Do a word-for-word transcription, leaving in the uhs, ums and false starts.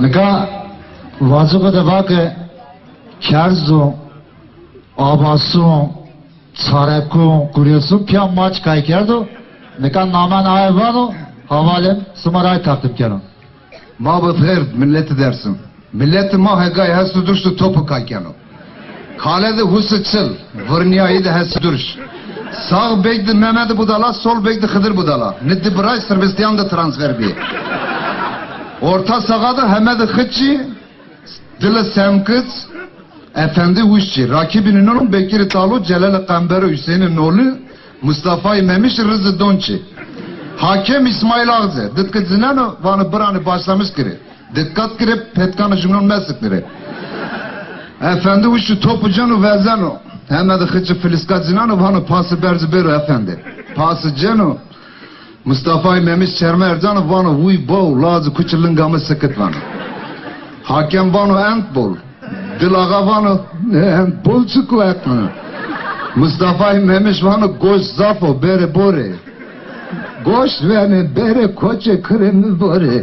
Nika vacixo de va ke kerzo, abaso, çareko, kuryeso pîya maç kay kerdo. Nika namen aye vano, havalên sima ray takdîm keno. Ma bi xêr, milletî Dersim. Milletî ma hegay hesu durşu topu kay keno. Kale de husu çil, vurnîyayî de hesu durş. Sağ bek de Mehmet Budala, sol bek de Xıdır Budala. Ni di biray Sırbistan de transfer bî. Orta saha de Hemed Xıçî, Dili Semkiç, Efendi Uşçî. Rakîbî nînon Bekirî Talo, Celali Qembero, Hüseyinî Nolu, Mustafayî Memişî, Rizî Donçî. Hakem İsmail Ağze. Ditkî cineno, vano biranî başlamış kirê. Dikkat kirê, petkanê jumnon mesiknirê. Efendi Uşçî topu ceno vezeno. Hemed Xıçî filiska cineno, vano pasi berzi bêro efendi. Pasi ceno. Mustafayî Memiş çerme ercano, vano, "Wuy bow, lazî kuçi linga mi sikit," vano. Hakem vano, "Handbol." Dil Axa vano, "Handbol çik wextino?" Mustafayî Memiş vano, "Goş zaf o, bêrê borê." "Goş venê, bêrê koçê kirê mi borê."